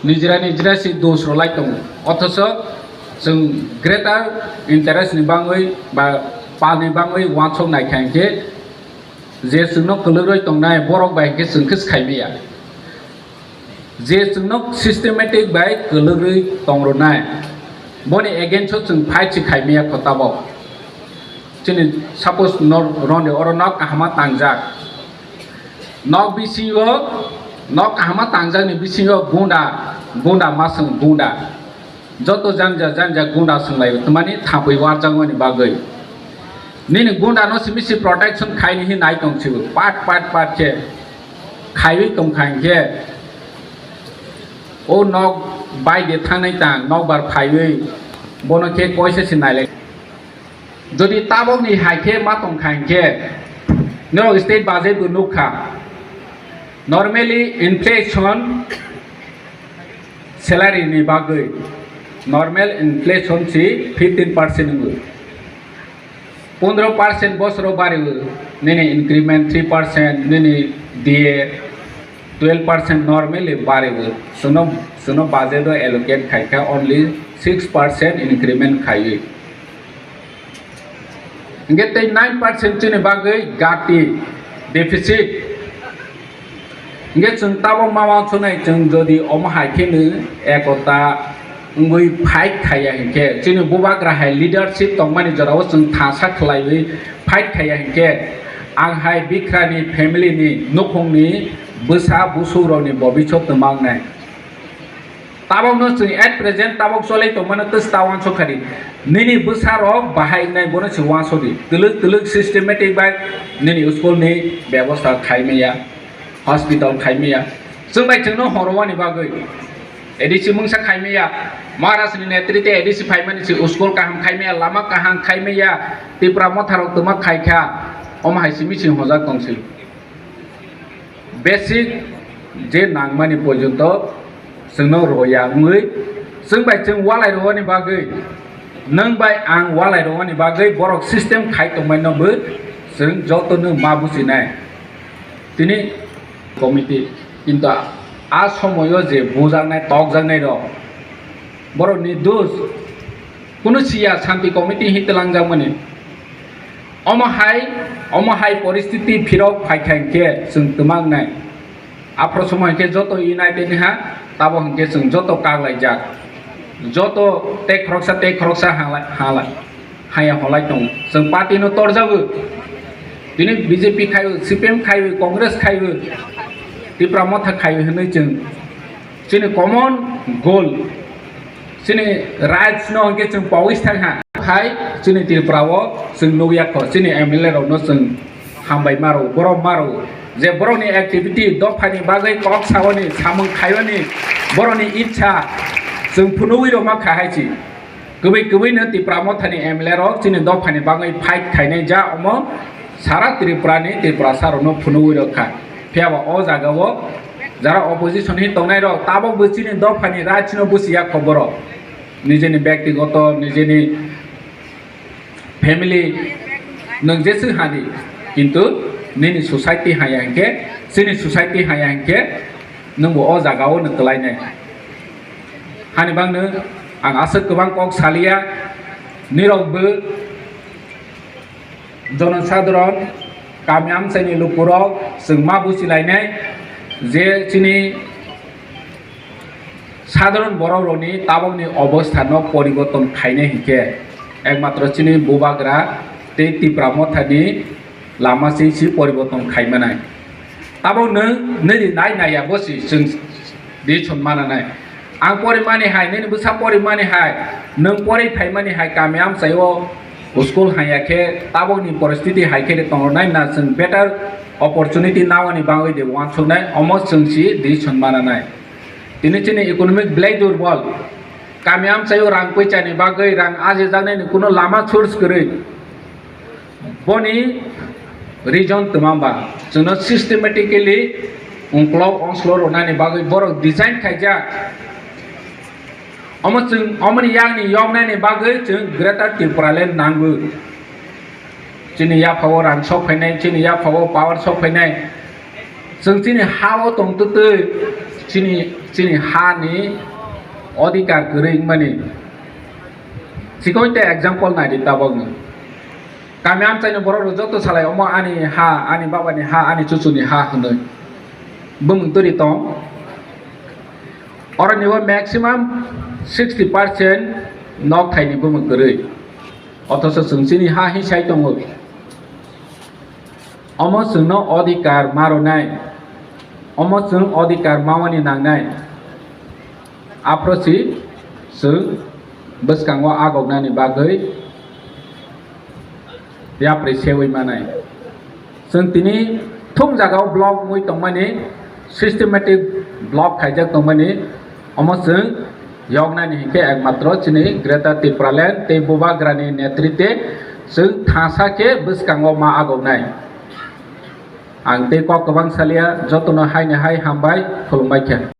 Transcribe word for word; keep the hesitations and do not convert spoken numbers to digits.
Nijra nijra si dos rwlai tongo. Othoso chwng greater interest ni bangwi ba pal ni bangwi uansuk nai kha hinkhe je chwngno kwlwk rwi tongnai borok bai hinkhe chwng khe swkhaimaya. Je chwngno systematic bai kwlwk rwi tong rwnai boni against o chwng fight se khaimaya kho tabok. Chini suppose nor-, ronde oro nok kahama tangjak. Nok bisingo, nok kahama tangjakni bisingo gunda, gunda masung gunda. Joto janja janja gunda swnglaiwi twmani thapwi warjakmani bagwi. Nini gundano simi si protection khaini hi nai tong sibo. Pat, pat, pat khe khaiwi tong kha hinkhe o nok bai de thangnai tang, nok bar phaiwi bono khe koisa se nailai. Jodi tabokni hai khe ma tong kha hinkhe, norok state budget bo nuk kha. Normally inflation salary ni bagwi, normal inflation si fifteen percent wngo. Pondro percent bosoro bariwo, nini increment three percent, nini D A twelve percent normally bariwo. Suno, suno budget o allocate khai kha only six percent increment khaiwi. Hinkhe tei nine percent chini bagwi gati deficit. Hinkhe chwng tabok ma uansuknai, chwng jodi omo hai kheno ekota wngwi fight khaiya hinkhe, chini bubagra hai leadership tongmani jorao chwng thasa khwlaiwi fight khaiya hinkhe, ang hai bikrani family ni nukhungni bwsa busukrokni bobiswt twma wngnai. Tabokno chwng at present tabok cholai tongmano twsta uansuk kha di. Nini bwsarok bahai wngnai bono se uansuk di. Twlwk twlwk systematic bai nini school ni bebosta khai maya, hospital khai maya. Chwng bai chwngno horwani bagwi A D C mungsa khai maya, Maharaj ni netrite A D C phaimani se school kaham khai maya, lama kaham khai maya, Tipra motharok twma khai kha, omo hai simi se hojak tong se. Basic je nangmani porjonto chwngno rwya wngwi, chwng bai chwng walai rwani bagwi, nwng bai ang walai rwani bagwi borok system khai tongmano bo chwng jotono ma bujinai. Tini committee, kintu a somoyo je bujaknai, tokjaknai rok, borokni dos, kunu siya shanti committee hi twlangjakmani. Omo hai, omo hai poristiti phirok phai kha hinkhe chwng twma wngnai. Aphuru somo hinkhe joto united ha, tabo hinkhe chwng joto kak laijak. Joto tei khoroksa tei khoroksa ha lai, ha lai, haya holai tongo. Chwng party no torjago. Tini B J P khaio, C P M khaio, Congress khaio, Tipra Motha khaio hinwi chwng chini common goal, chini rights no hwnkhe chwng pawis thang ha. Hai chini Tripura o chwng nukya kho, chini M L A rok no chwng hambai maro, borok maro, je borok ni activity dopha ni bagwi kok saoni, samung khaioni, borok ni ichha chwng phunugwi rwma kha hai chi. Kwbwi kwbwi no Tipra Motha ni M L A rok chini dopha ni bagwi fight khainai ja omo sara Tripura ni Tiprasa rok no phunugwi rwkha. Phiya ba o jaga o jara opposition hi tongnai rok tabok bo chini dopha ni right no buchiya kho borok. Nijeni byaktigoto, nijeni family nwng jesu hani, kintu nini society haya hinkhe, chini society haya hinkhe nwng bo o jaga o nwng kwlainai. Hani bangno ang aswk kwbang kok saliya, nirok bo jonosadharon, kami amchaini lukurok chwng ma buchilainai je chini sadharon borok rokni tabokni obostha no poriborton khainai hinkhe ekmatro chini bubagra tei Tipra Motha ni lama se si poriborton khai manai. Tabok nwng nini nai naiya bo si chwng di chon mananai. Ang pori mani hai, nini bwsa pori mani hai, nwng pori phai mani hai kami amchai o school hanya khe tabok ni poristiti hai khe tong rwnai na chwng better opportunity nawani bagwi de uansuknai omo chwng si di chon mananai. Tini chini economic belai durbol. Kami amchai o rang poicha ni bagwi rang ajijaknai ni kuno lama source kwrwi. Boni reason twma ba chwngno systematically ungklok ongslo rwnani bagwi borok design khaijak. Omo chwng, omoni yakni yoknani bagwi chwng Greater Tipraland nango. Chini yaphao rang sok phainai, chini yaphao power sok phainai. Chwng chini ha-o tongtwtwi, chini Chini ha ni odhikar kwrwi wngmani chikon te example nai di tabok ni. Kami amchai ni borok rok joto salai omo ani ha, ani baba ni ha, ani chuchu ni ha hwnwi bumung twi tong. Oro ni o maximum sixty percent nok thai ni bumung kwrwi. Othocho chwng chini ha hi sai tongo. Omo chwngno odhikar ma rwnai, omo chwng odhikar mawani nangnai, aphro si chwng bwskango agoknani bagwi yapri sewi manai. Chwng tini thum jagao block wngwi tongmani, systematic block khaijak tongmani, omo chwng yoknani hinkhe ekmatro chini Greater Tipraland tei Bubagrani netritwe chwng thangsa khe bwskango ma agoknai. Ang tei kok kwbang salia, jotono haini hai hambai, khulumbai khe.